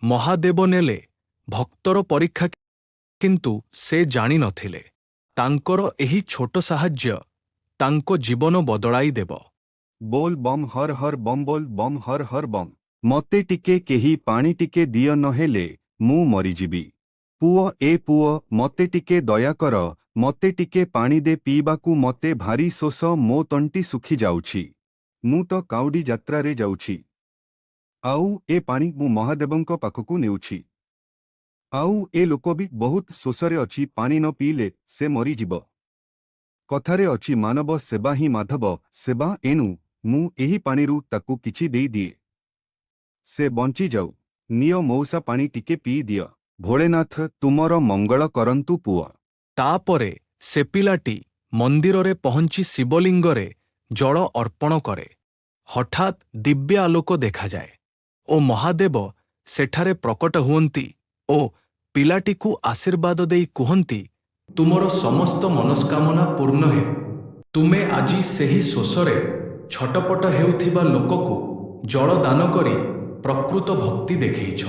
ମହାଦେବ ନେଲେ ଭକ୍ତର ପରୀକ୍ଷା, କିନ୍ତୁ ସେ ଜାଣି ନଥିଲେ ତାଙ୍କର ଏହି ଛୋଟ ସାହାଯ୍ୟ ତାଙ୍କ ଜୀବନ ବଦଳାଇ ଦେବ। ବୋଲ ବମ୍ ହର ହର ବମ୍, ବୋଲ ବମ୍ ହର ହର ବମ୍। ମତେ ଟିକେ କେହି ପାଣି ଟିକେ ଦିଅ, ନହେଲେ ମୁଁ ମରିଯିବି। ପୁଅ, ଏ ପୁଅ, ମତେ ଟିକେ ଦୟା କର, ମତେ ଟିକେ ପାଣି ଦେ ପିଇବାକୁ, ମତେ ଭାରି ଶୋଷ, ମୋ ତଣ୍ଟି ଶୁଖି ଯାଉଛି। ମୁଁ ତ କାଉଡି ଯାତ୍ରାରେ ଯାଉଛି, ଆଉ ଏ ପାଣି ମୁଁ ମହାଦେବଙ୍କ ପାଖକୁ ନେଉଛି, ଆଉ ଏ ଲୋକ ବି ବହୁତ ଶୋଷରେ ଅଛି, ପାଣି ନ ପିଇଲେ ସେ ମରିଯିବ। କଥାରେ ଅଛି, ମାନବ ସେବା ହିଁ ମାଧବ ସେବା। ଏଣୁ ମୁଁ ଏହି ପାଣିରୁ ତାକୁ କିଛି ଦେଇଦିଏ, ସେ ବଞ୍ଚିଯାଉ। ନିଅ ମଉସା, ପାଣି ଟିକେ ପିଇ ଦିଅ। ଭୋଳେନାଥ ତୁମର ମଙ୍ଗଳ କରନ୍ତୁ ପୁଅ। ତାପରେ ସେ ପିଲାଟି ମନ୍ଦିରରେ ପହଞ୍ଚି ଶିବଲିଙ୍ଗରେ ଜଳ ଅର୍ପଣ କରେ। ହଠାତ୍ ଦିବ୍ୟ ଆଲୋକ ଦେଖାଯାଏ ଓ ମହାଦେବ ସେଠାରେ ପ୍ରକଟ ହୁଅନ୍ତି ଓ ପିଲାଟିକୁ ଆଶୀର୍ବାଦ ଦେଇ କୁହନ୍ତି, ତୁମର ସମସ୍ତ ମନସ୍କାମନା ପୂର୍ଣ୍ଣ ହେଉ। ତୁମେ ଆଜି ସେହି ଶୋଷରେ ଛଟପଟ ହେଉଥିବା ଲୋକକୁ ଜଳ ଦାନ କରି ପ୍ରକୃତ ଭକ୍ତି ଦେଖେଇଛ।